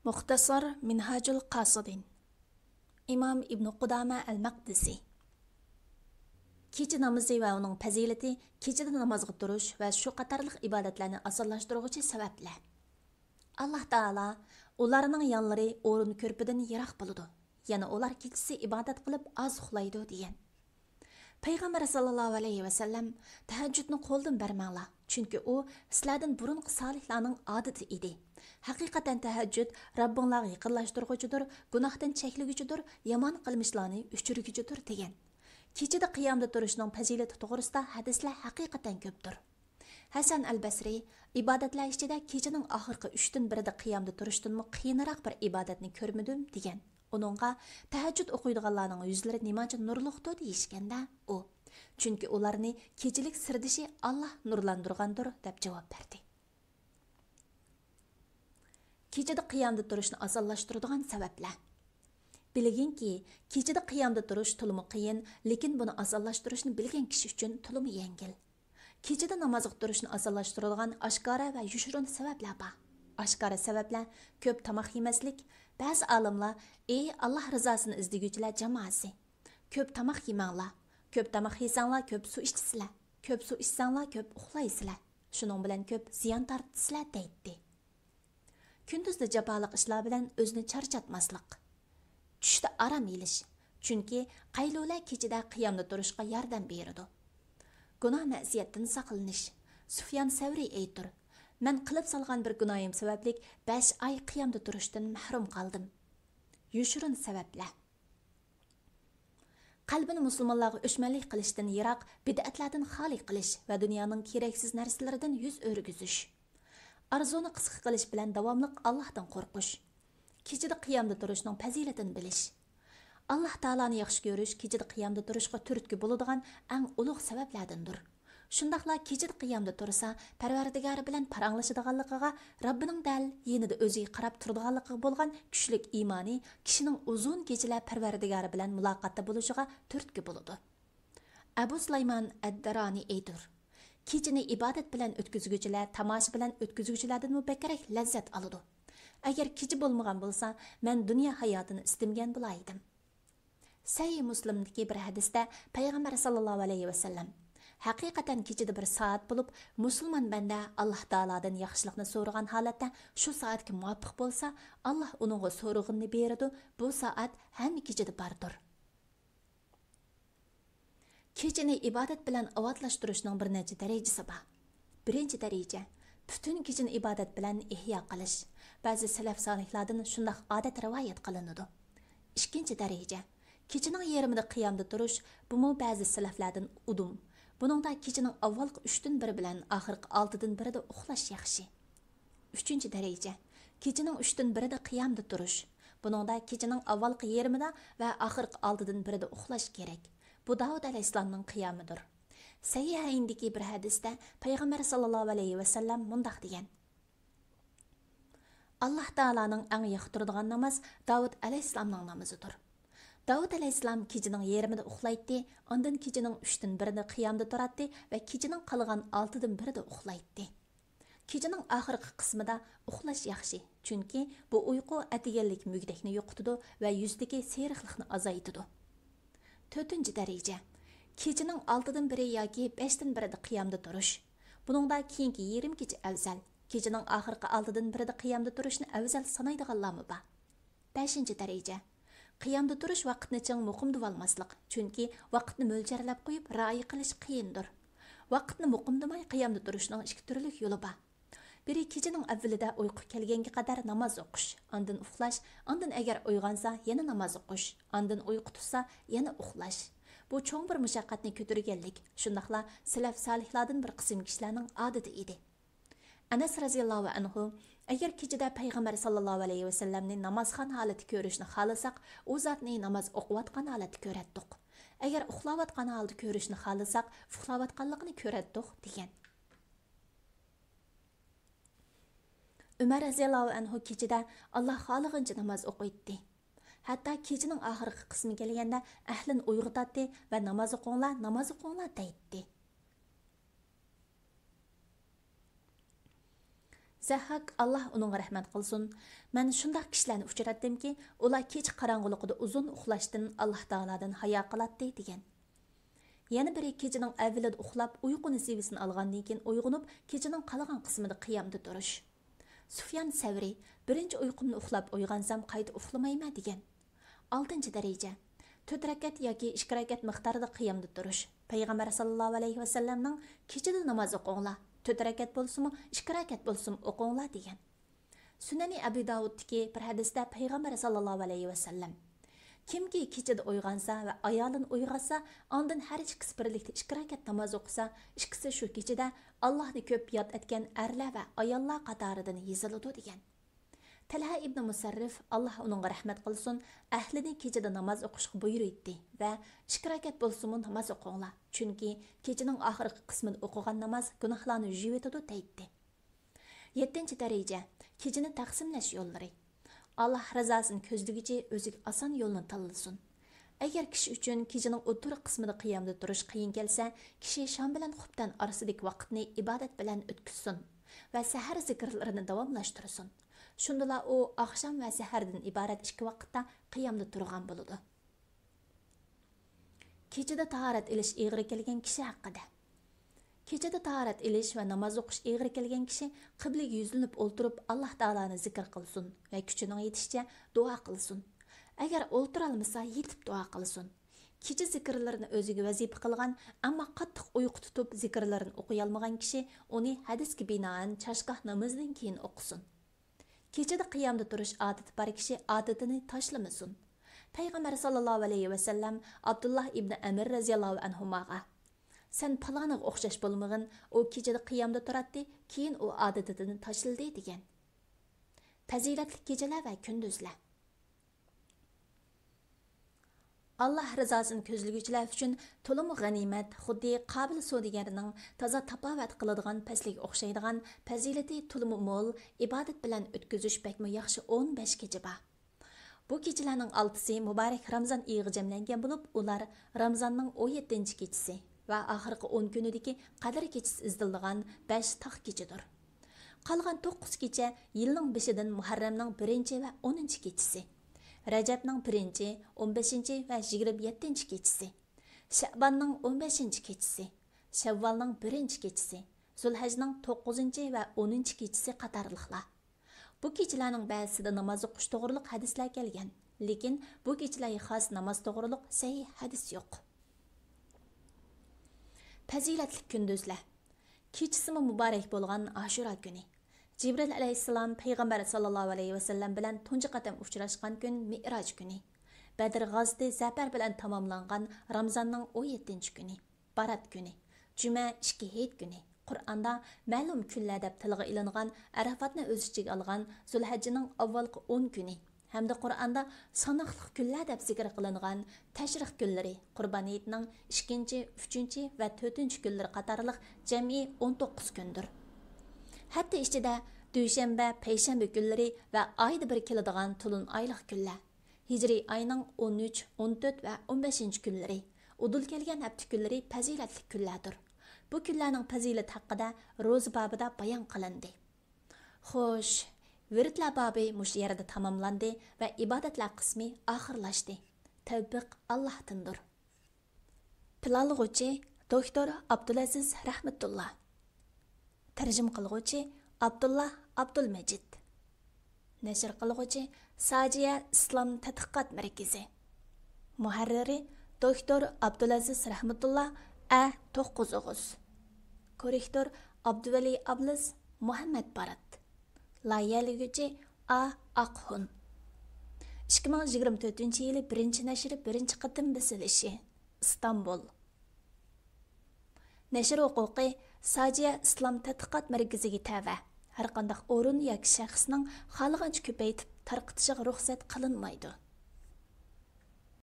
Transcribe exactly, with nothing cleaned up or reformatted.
مۇختەسار مىنھاجۇل قاسىدىن. ئىمام ئىبنۇ قۇدامە ئەل مەقدىسى. كېچە نامىزى ۋە ئۇنىڭ پەزىلىتى كېچىدە نامازغا تۇرۇش ۋە شۇ قاتارلىق ئىبادەتلەرنى ئاسانلاشتۇرغۇچى سەۋەبلەر. ئاللاھ تائالا ئۇلارنىڭ يانلىرى ئورۇن كۆرپىدىن يىراق بولىدۇ. يەنە ئۇلار كېچىسى ئىبادەت قىلىپ ئاز ئۇخلايدۇ، دېگەن. پەيغەمبەر ساللاللاھۇ ئەلەيھى ۋەسەللەم، تەھەججۇدنى قولدىن بەرمەڭلار، چۈنكى ئۇ سىلەردىن بۇرۇنقى سالىھلارنىڭ ئادىتى ئىدى. ھەقىقەتەن تەھەججۇد رەببىڭلارغا يېقىنلاشتۇرغۇچىدۇر، گۇناھتىن چەكلىگۈچىدۇر، يامان قىلمىشلارنى ئۆچۈرگۈچىدۇر، دېگەن. كېچىدە قىيامدا تۇرۇشنىڭ پەزىلىتى توغرىسىدا ھەدىسلەر ھەقىقەتەن كۆپتۇر. ھەسەن ئەل بەسرى، ئىبادەتلەر ئىچىدە كېچىنىڭ ئاخىرقى ئۈچتىن بىرىدە قىيامدا تۇرۇشتىنمۇ قىيىنراق بىر ئىبادەتنى كۆرمىدىم، دېگەن. ئۇنىڭغا، تەھەججۇد ئوقۇيدىغانلارنىڭ يۈزلىرى نېمانچە نۇرلۇقتۇ؟ دېيىشكەندە، ئۇ، چۈنكى ئۇلارنى كېچىلىك سىردىشى ئاللاھ نۇرلاندۇرغاندۇر، دەپ جاۋاب بەردى. كېچىدە قىيامدا تۇرۇشنى ئاسانلاشتۇرىدىغان سەۋەبلەر. بىلگىنكى، كېچىدە قىيامدا تۇرۇش تولىمۇ قىيىن، لېكىن بۇنى ئاسانلاشتۇرۇشنى بىلگەن كىشى ئۈچۈن تولىمۇ يەڭگىل. كېچىدە نامازغا تۇرۇشنى ئاسانلاشتۇرىدىغان ئاشكارا ۋە يوشۇرۇن سەۋەبلەر بار. ئاشكارا سەۋەبلەر كۆپ تاماق يېمەسلىك. بەزى ئالىملار، ئى ئاللاھ رىزاسىنى ئىزدىگۈچىلەر جامائەسى، كۆپ تاماق يېمەڭلار. كۆپ تاماق يېسەڭلار كۆپ سۇ ئىچىسىلەر. كۆپ سۇ ئىچسەڭلار كۆپ ئۇخلايسىلەر. شۇنىڭ بىلەن كۆپ زىيان تارتىسىلەر، دەيتتى. كۈندۈزدە جاپالىق ئىشلار بىلەن ئۆزىنى چارچاتماسلىق. چۈشتە ئارام ئېلىش. چۈنكى قەيلۇلە كېچىدە قىيامدا تۇرۇشقا ياردەم بېرىدۇ. گۇناھ مەسىيەتتىن ساقلىنىش. سۇفيان سەۋرى ئېيتۇر، مەن قىلىپ سالغان بىر گۇناھىم سەۋەبلىك بەش ئاي قىيامدا تۇرۇشتىن مەھرۇم قالدىم. يوشۇرۇن سەۋەبلەر. قەلبىنى مۇسۇلمانلارغا ئۆچمەنلىك قىلىشتىن يىراق، بىدئەتلەردىن خالىي قىلىش ۋە دۇنيانىڭ كېرەكسىز نەرسىلىرىدىن يۈز ئۆرۈگۈزۈش. ئارزۇنى قىسقا قىلىش بىلەن داۋاملىق ئاللاھتىن قورقۇش. كېچىدە قىيامدا تۇرۇشنىڭ پەزىلىتىنى بىلىش. ئاللاھ تائالانى ياخشى كۆرۈش كېچىدە قىيامدا تۇرۇشقا تۈرتكە بولىدىغان ئەڭ ئۇلۇغ سەۋەبلەردىندۇر. شۇنداقلا كېچىدە قىيامدا تۇرسا، پەرۋەردىگارى بىلەن پاراڭلىشىدىغانلىقىغا، رەببىنىڭ دەل يېنىدا ئۆزىگە قاراپ تۇرىدىغانلىقىغا بولغان كۈچلۈك ئىمانى كىشىنىڭ ئۇزۇن كېچىلەر پەرۋەردىگارى بىلەن مۇلاقاتتا بولۇشىغا تۈرتكە بولىدۇ. ئەبۇ سۇلايمان ئەددارانى ئېيتۇر، كېچىنى ئىبادەت بىلەن ئۆتكۈزگۈچىلەر تاماشا بىلەن ئۆتكۈزگۈچىلەردىنمۇ بەكرەك لەززەت ئالىدۇ. ئەگەر كېچە بولمىغان بولسا، مەن دۇنيا ھاياتىنى ئىستىمىگەن بولايدىم. سەھىھ مۇسلىمدىكى بىر ھەدىستە پەيغەمبەر ساللاللاھۇ ئەلەيھى ۋەسەللەم، ھەقىقەتەن كېچىدە بىر سائەت بولۇپ، مۇسۇلمان بەندە ئاللاھ تائالادىن ياخشىلىقنى سورىغان ھالەتتە شۇ سائەتكە مۇۋاپىق بولسا، ئاللاھ ئۇنىڭغا سورىغىنىنى بېرىدۇ، بۇ سائەت ھەممە كېچىدە باردۇر. كېچىنى ئىبادەت بىلەن ئاۋاتلاشتۇرۇشنىڭ بىر نەچچە دەرىجىسى بار. بىرىنچى دەرىجە، پۈتۈن كېچىنى ئىبادەت بىلەن ئىھيا قىلىش. بەزى سەلەف سالىھلاردىن شۇنداق ئادەت رىۋايەت قىلىنىدۇ. ئىككىنچى دەرىجە، كېچىنىڭ يېرىمىدا قىيامدا تۇرۇش، بۇمۇ بەزى سەلەفلەردىن ئۇدۇم. بۇنىڭدا كېچىنىڭ ئاۋۋالقى ئۈچتىن بىرى بىلەن ئاخىرقى ئالتىدىن بىرىدە ئۇخلاش ياخشى. ئۈچىنچى دەرىجە، كېچىنىڭ ئۈچتىن بىرىدە قىيامدا تۇرۇش. بۇنىڭدا كېچىنىڭ ئاۋۋالقى يېرىمىدا ۋە ئاخىرقى ئالتىدىن بىرىدە ئۇخلاش كېرەك. بۇ داۋۇت ئەلەيھىسسالامنىڭ قىيامىدۇر. سەھىھەيندىكى بىر ھەدىستە پەيغەمبەر ساللاللاھۇ ئەلەيھى ۋەسەللەم مۇنداق دېگەن، ئاللاھ تائالانىڭ ئەڭ ياقتۇرىدىغان ناماز داۋۇت ئەلەيھىسسالامنىڭ نامىزىدۇر. داۋۇت ئەلەيھىسسالام كېچىنىڭ يېرىمىدا ئۇخلايتتى، ئاندىن كېچىنىڭ ئۈچتىن بىرىدە قىيامدا تۇراتتى ۋە كېچىنىڭ قالغان ئالتىدىن بىرىدە ئۇخلايتتى. كېچىنىڭ ئاخىرقى قىسمىدا ئۇخلاش ياخشى، چۈنكى بۇ ئۇيقۇ ئەتىگەنلىك مۈگدەكنى يوقىتىدۇ ۋە يۈزدىكى سېرىقلىقنى ئازايتىدۇ. تۆتىنچى دەرىجە، كېچىنىڭ ئالتىدىن بىرى ياكى بەشتىن بىرىدە قىيامدا تۇرۇش. بۇنىڭدا كېيىنكى يېرىم كېچە ئەۋزەل. كېچىنىڭ ئاخىرقى ئالتىدىن بىرىدە قىيامدا تۇرۇشنى ئەۋزەل سانايدىغانلارمۇ بار. بەشىنچى دەرىجە، قىيامدا تۇرۇش ۋاقىتنى چىڭ مۇقىمدىۋالماسلىق، چۈنكى ۋاقىتنى مۆلچەرلەپ قويۇپ رىئايە قىلىش قىيىندۇر. ۋاقىتنى مۇقىمدىماي قىيامدا تۇرۇشنىڭ ئىككى تۈرلۈك يولى بار. بىرى، كېچىنىڭ ئەۋۋىلىدە ئۇيقۇ كەلگەنگە قەدەر ناماز ئوقۇش، ئاندىن ئۇخلاش، ئاندىن ئەگەر ئويغانسا يەنە ناماز ئوقۇش، ئاندىن ئۇيقۇ تۇتسا يەنە ئۇخلاش. بۇ چوڭ بىر مۇشەققەتنى كۆتۈرگەنلىك، شۇنداقلا سەلەف سالىھلاردىن بىر قىسىم كىشىلەرنىڭ ئادىتى ئىدى. ئەنەس رەزىياللاھۇ ئەنھۇ، ئەگەر كېچىدە پەيغەمبەر ساللاللاھۇ ئەلەيھى ۋەسەللەمنى نامازخان ھالىتى كۆرۈشنى خالىساق، ئۇ زاتنى ناماز ئوقۇۋاتقان ھالەتتە كۆرەتتۇق. ئەگەر ئۇخلاۋاتقان ھالدا كۆرۈشنى خالىساق، ئۇخلاۋاتقانلىقىنى كۆرەتتۇق، دېگەن. ئۆمەر رەزىياللاھۇ ئەنھۇ كېچىدە ئاللا خالىغىنىچە ناماز ئوقۇيتتى. ھەتتا كېچىنىڭ ئاخىرقى قىسمى كەلگەندە ئەھلىنى ئويغىتاتتى ۋە ناماز ئوقۇڭلار، ناماز ئوقۇڭلار دەيتتى. زەھھاك، ئاللا ئۇنىڭغا رەھمەت قىلسۇن، مەن شۇنداق كىشىلەرنى ئۇچراتتىمكى، ئۇلار كېچە قاراڭغۇلۇقىدا ئۇزۇن ئۇخلاشتىن ئاللا تائالادىن ھايا قىلاتتى، دېگەن. يەنە بىرى كېچىنىڭ ئەۋۋىلىدە ئۇخلاپ، ئۇيقۇ نېسىۋىسىنى ئالغاندىن كېيىن ئويغىنىپ، كېچىنىڭ قالغان قىسمىدا قىيامدا تۇرۇش. سۇفيان سەۋرى، بىرىنچى ئۇيقۇمنى ئۇخلاپ ئويغانسام، قايتا ئۇخلىمايمەن، دېگەن. ئالتىنچى دەرىجە، تۆت رەكەت ياكى ئىككى رەكەت مىقدارىدا قىيامدا تۇرۇش. پەيغەمبەر ساللاللاھۇ ئەلەيھى ۋەسەللەمنىڭ، كېچىدە ناماز ئوقۇڭلار، تۆت رەكەت بولسىمۇ، ئىككى رەكەت بولسىمۇ ئوقۇڭلار، دېگەن. سۈنەنى ئەبۇ داۋۇدتىكى بىر ھەدىستە پەيغەمبەر ساللاللاھۇ ئەلەيھى ۋەسەللەم، كىمكى كېچىدە ئويغانسا ۋە ئايالىنى ئويغاتسا، ئاندىن ھەر ئىككىسى بىرلىكتە ئىككى رەكەت ناماز ئوقۇسا، ئىككىسى شۇ كېچىدە ئاللاھنى كۆپ ياد ئەتكەن ئەرلەر ۋە ئاياللار قاتارىدىن يېزىلىدۇ، دېگەن. تەلھە ئىبنى مۇسەررىف، ئاللا ئۇنىڭغا رەھمەت قىلسۇن، ئەھلىنى كېچىدە ناماز ئوقۇشقا بۇيرۇيتتى ۋە ئىككى رەكەت بولسىمۇ ناماز ئوقۇڭلار، چۈنكى كېچىنىڭ ئاخىرقى قىسمىدا ئوقۇغان ناماز گۇناھلارنى يۇيۇۋېتىدۇ، دەيتتى. يەتتىنچى دەرىجە، كېچىنى تەقسىملەش يوللىرى. ئاللا رىزاسىنى كۆزلىگۈچى ئۆزىگە ئاسان يولنى تاللىسۇن. ئەگەر كىشى ئۈچۈن كېچىنىڭ ئوتتۇرا قىسمىدا قىيامدا تۇرۇش قىيىن كەلسە، كىشى شام بىلەن خۇپتەن ئارىسىدىكى ۋاقىتنى ئىبادەت بىلەن ئۆتكۈزسۇن ۋە سەھەر زىكىرلىرىنى داۋاملاشتۇرسۇن. شۇندىلا ئۇ ئاخشام ۋە سەھەردىن ئىبارەت ئىككى ۋاقىتتا قىيامدا تۇرغان بولىدۇ. كېچىدە تاھارەت ئېلىش ئېغىر كەلگەن كىشى ھەققىدە. كېچىدە تاھارەت ئېلىش ۋە ناماز ئوقۇش ئېغىر كەلگەن كىشى قىبلىگە يۈزلىنىپ ئولتۇرۇپ، ئاللا تائالانى زىكىر قىلسۇن ۋە كۈچىنىڭ يېتىشىچە دۇئا قىلسۇن. ئەگەر ئولتۇرالمىسا، يېتىپ دۇئا قىلسۇن. كېچە زىكىرلىرىنى ئۆزىگە ۋەزىپە قىلغان، ئەمما قاتتىق ئۇيقۇ تۇتۇپ زىكىرلىرىنى ئوقۇيالمىغان كىشى ئۇنى ھەدىسكە بىنائەن چاشگاھ نامىزىدىن كېيىن ئوقۇسۇن. كېچىدە قىيامدا تۇرۇش ئادىتى بار كىشى ئادىتىنى تاشلىمىسۇن. پەيغەمبەر ساللاللاھۇ ئەلەيھى ۋەسەللەم ئابدۇللا ئىبنى ئەمىر رەزىياللاھۇ ئەنھۇما، سەن پالانىغا ئوخشاش بولمىغىن، ئۇ كېچىدە قىيامدا تۇراتتى، كېيىن ئۇ ئادىتىدىن تاشلىدى، دېگەن. پەزىلەتلىك كېچىلەر ۋە كۈندۈزلەر. ئاللا رىزاسىنى كۆزلىگۈچىلەر ئۈچۈن تولىمۇ غەنىيمەت، خۇددى قابىل سودىگەرنىڭ تازا تاپاۋەت قىلىدىغان پەسلىگە ئوخشايدىغان پەزىلىتى تولىمۇ مول، ئىبادەت بىلەن ئۆتكۈزۈش بەكمۇ ياخشى ئون بەش كېچە بار. بۇ كېچىلەرنىڭ ئالتىسى مۇبارەك رامزان ئېيىغا جەملەنگەن بولۇپ، ئۇلار رامزاننىڭ ئون يەتتىنچى كېچىسى ۋە ئاخىرقى ئون كۈنىدىكى قەدىر كېچىسى ئىزدىلىدىغان بەش تاق كېچىدۇر. قالغان توققۇز كېچە يىلنىڭ بېشىدىن مۇھەررەمنىڭ بىرىنچى ۋە ئونىنچى كېچىسى، رەجەبنىڭ بىرىنچى، ئون بەشىنچى ۋە يىگىرمە يەتتىنچى كېچىسى، شەئباننىڭ ئون بەشىنچى كېچىسى، شەۋۋالنىڭ بىرىنچى كېچىسى، زۇلھەجنىڭ توققۇزىنچى ۋە ئونىنچى كېچىسى قاتارلىقلار. بۇ كېچىلەرنىڭ بەزىسىدە ناماز ئوقۇش توغرۇلۇق ھەدىسلەر كەلگەن، لېكىن بۇ كېچىلەرگە خاس ناماز توغرۇلۇق سەھىھ ھەدىس يوق. پەزىلەتلىك كۈندۈزلەر. كېچىسىمۇ مۇبارەك بولغان ئاشۇرا كۈنى. جىبرىل ئەلەيھىسسالام پەيغەمبەر ساللاللاھۇ ئەلەيھى ۋەسەللەم بىلەن تۇنجى قېتىم ئۇچراشقان كۈن مىئراج كۈنى. بەدر غازىتى زەپەر بىلەن تاماملانغان رامزاننىڭ ئون يەتتىنچى كۈنى. بارات كۈنى، جۈمە ئىككى ھېيت كۈنى، قۇرئاندا مەلۇم كۈنلەر دەپ تىلغا ئېلىنغان ئەرەفاتنى ئۆز ئىچىگە ئالغان زۇلھەججىنىڭ ئاۋۋالقى ئون كۈنى ھەمدە قۇرئاندا ساناقلىق كۈنلەر دەپ زىكىر قىلىنغان تەشرىق كۈنلىرى، قۇربان ھېيتنىڭ ئىككىنچى، ئۈچىنچى ۋە تۆتىنچى كۈنلىرى قاتارلىق جەمئىي ئون توققۇز كۈندۇر. ھەپتە ئىچىدە دۈشەنبە، پەيشەنبە كۈنلىرى ۋە ئايدا بىر كېلىدىغان تولۇن ئايلىق كۈنلەر. ھىجرىي ئاينىڭ ئون ئۈچ، ئون تۆت ۋە ئون بەشىنچى كۈنلىرى، ئۇدۇل كەلگەن ھەپتە كۈنلىرى پەزىلەتلىك كۈنلەردۇر. بۇ كۈنلەرنىڭ پەزىلىتى ھەققىدە روزا بابىدا بايان قىلىندى. خوش، ۋىردلەر بابى مۇشۇ يەردە تاماملاندى ۋە ئىبادەتلەر قىسمى ئاخىرلاشتى. تەۋپىق ئاللاھتىندۇر. پىلانلىغۇچى، دوكتور ئابدۇلئەزىز رەھمەتۇللا. تەرجىمە قىلغۇچى، ئابدۇللا ئابدۇلمەجىت. نەشر قىلغۇچى، ساجىيە ئىسلام تەتقىقات مەركىزى. مۇھەررىرى، دوكتور ئابدۇلئەزىز رەھمەتۇللا، ئە توققۇز ئوغۇز. كوررېكتور، ئابدۇۋەلى ئابلىز، مۇھەممەد بارات. لايىھەلىگۈچى، ئا ئاقخۇن. ئىككى مىڭ يىگىرمە تۆتىنچى يىلى بىرىنچى نەشرى بىرىنچى قېتىم بېسىلىشى. ئىستانبۇل. نەشر ھوقۇقى ساجىيە ئىسلام تەتقىقات مەركىزىگە تەۋە. ھەرقانداق ئورۇن ياكى شەخسنىڭ خالىغانچە كۆپەيتىپ تارقىتىشىغا رۇخسەت قىلىنمايدۇ.